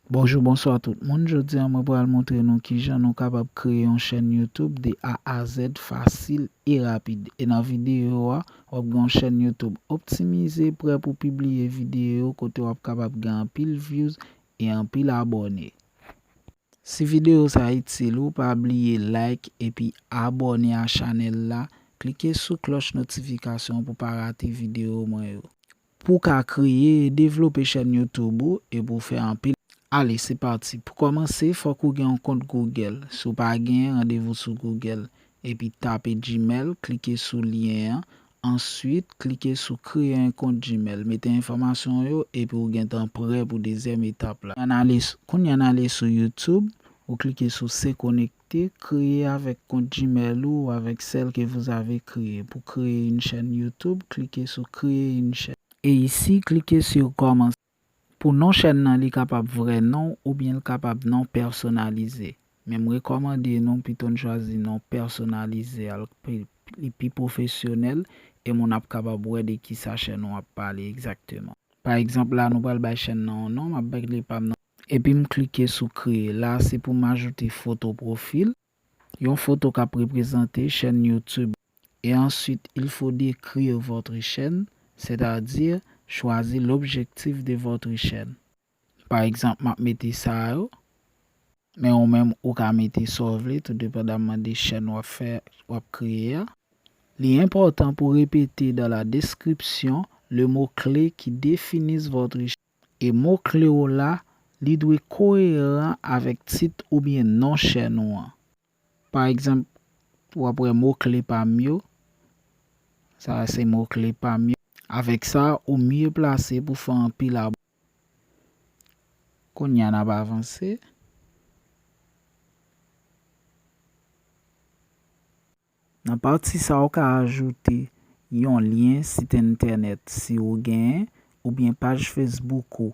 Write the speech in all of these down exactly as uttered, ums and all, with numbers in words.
Bonjou, bonswa tout moun. Jodi a, mwen pral montre nou kijan nou kapab kreye yon chèn YouTube de A a Z fasil e rapid. E nan videyo a, w ap gen yon chèn YouTube optimize, prè pou pibliye videyo, kote w ap kapab gen anpil views e anpil abòne. Si videyo sa itil ou, pa bliye like epi abòne a chanèl la. Klike sou klòch notifikasyon pou pa rate videyo mwen yo. Pou w ka kreye e devlope chèn YouTube ou e pou w fè anpil. Ale, se pati. Pou kòmanse, fòk ou gen yon kont Google. Si w pa genyen, randevou sou Google. Epi tape Gmail, klike sou lyen an. Answit, klike sou kreye yon kont Gmail. Mete enfòmasyon w yo epi w gentan prè pou dezyèm etap la. Ann ale s-, kounye a n ale sou YouTube, ou klike sou se konekte, kreye avèk kont Gmail ou ou avèk sèl ke vous avez créé. Pou kreye yon chèn YouTube, klike sou kreye yon chèn. E isi, klike sou kòmanse. Pou non chèn nan, li kapab vrè non oubyen l kapab non pèsonalize. Men m rekòmande nou pito n chwazi non pèsonalize a, l pi, li pi pwofesyonèl e moun ap kapab wè de kisa chèn ou ap pale egzakteman. Pa egzanp, la nou pral bay chèn nan yon non, m ap rele pa m nan. Epi m klike sou kreye. La, se pou m ajoute foto pwofil. Yon foto k ap reprezante chèn YouTube. Et ensuite, il faut décrire votre chaîne, c'est-à-dire choisir l'objectif de votre chaîne. Pa egzanp, m ap mete sa yo, men ou menm ou ka mete sa w vle, tou depandaman de chèn w ap fè, w ap kreye a. Li enpòtan pou repete dans la description le mot clé qui définissent votre chaîne. E mo kle w la, li dwe koyeran avèk tit oubyen non chèn ou an. Pa egzanp, w ap wè mo kle pa m yo. Sa a se mo kle pa m yo. Avèk sa, ou mye plase pou fè anpil ab-, kounye a n ap avanse. Nan pati sa a, ou ka ajoute yon lyen sit entènèt si ou genyen, oubyen paj Facebook ou.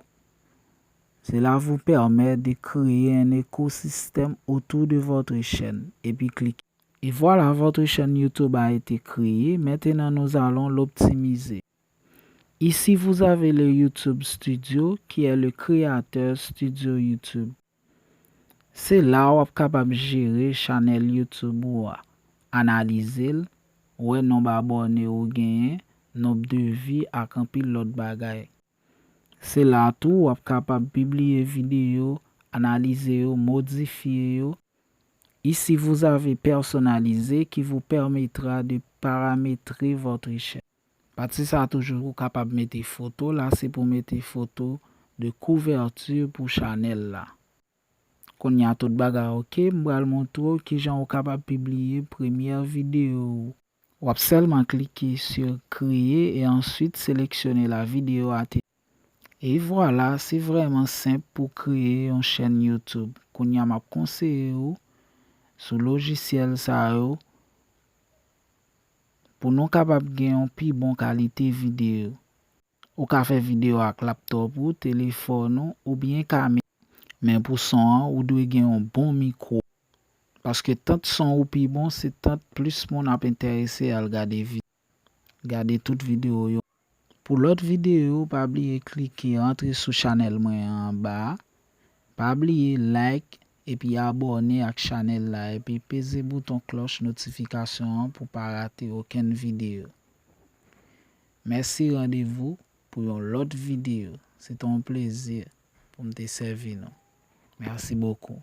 Cela vous permet de créer un écosystème autour de votre chaîne. Epi cliquez. Et voilà, votre chaîne YouTube a été créée. Maintenant, nous allons l'optimiser. Ici, vous avez le YouTube Studio, qui est le créateur studio YouTube. Se la w ap kapab jere chanèl YouTube ou a, analize l, wè nonb abòne ou genyen, nonb de vi ak anpil lòt bagay. Se la tou w ap kapab pibliye videyo, analize yo, modifye yo. Ici, vous avez personnalisé qui vous permettra de paramétrer votre chaîne. Pati sa toujou ou kapab mete foto, la se pou mete foto de couverture pou chanèl la. Kounye a tout bagay oke, m pral montre w kijan ou kapab pibliye premyè videyo ou. W ap sèlman klike sur créer et ensuite sélectionner la vidéo à te-, e vwala, se vrèman senp pou kreye yon chèn YouTube. Kounye a m ap konseye w sou lojisyèl sa yo pou nou kapab gen yon pi bon kalite videyo. Ou ka fè videyo ak laptòp ou, telefòn ou, oubyen kamera. Men pou son an, ou dwe gen yon bon mikwo. Paske tant son ou pi bon, se tant plis moun ap enterese al gade vi-, gade tout videyo yo. Pou lòt videyo, pa bliye klike antre sou chanèl mwen an anba a. Pa bliye like epi abòne ak chanèl la, epi peze bouton klòch notifikasyon an pou pa rate okenn videyo. Mèsi, randevou pou yon lòt videyo. Se te yon plezi pou m te sèvi nou. Merci beaucoup.